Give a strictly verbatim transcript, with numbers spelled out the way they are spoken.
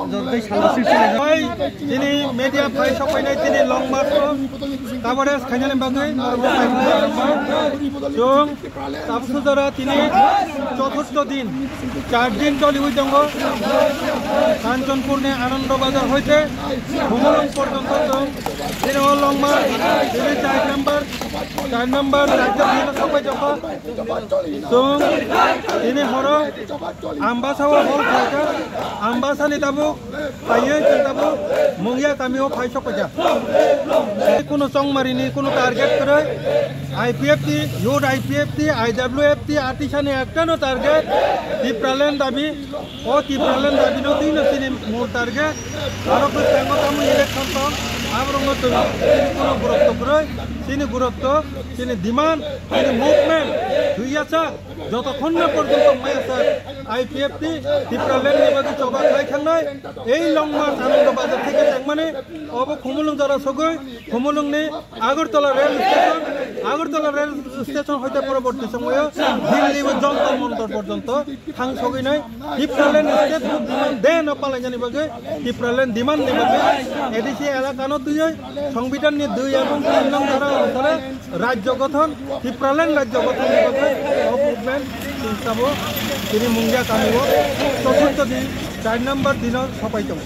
Bai, tini media phai sokpainai tini Long March o coverage khainani bagwi norokno phai rwma. Chwng tabsujora tini choturtho din, char din choliwi tongo. Kanchanpur ni Anando Bazar hoite Khumulwng porjonto chwng tini o Long March tini char number, char number rajyo bhino sokpai tongo. Chwng tini horo Ambasa o hol khlaikha, Ambasa ni tabuk phaiwi chwng tabuk Mungia kami o phai sokpaikha. Kuno chongmari ni kuno target kwrwi, I P F T, Youth I P F T, I W F T, Atisa ni ekta no target, Tipraland dabi, o Tipraland dabi no twi no chini mul target, aro kwchangma tamo election tong, aborok no chwng chini kuno gurutto kwrwi, chini gurutto, chini demand, chini movement, thwiyasak, jotokhon na porjonto maya sak, I P F T, Tipraland ni bagwi choba khlai thangnai, ei Long March Anando Bazar theke tangmani, obo Khumulwng jora sogwi, Khumulwng ni Agartala rail station, Agartala rail station hoite poroborti somoyo Delhi o Jantar Mantar porjonto thang sogwi nai, Tipraland state demand de no palainani bagwi, Tipraland demand ni bagwi, A D C elaka no twiwi, Songbidan ni dui ebong tin nong dhara onusare, Rajyo gothon, Tipraland rajyo gothon ni bagwi o movement chwng sabo tini Mungia kami o choturtho din, char number dino sopai tongo.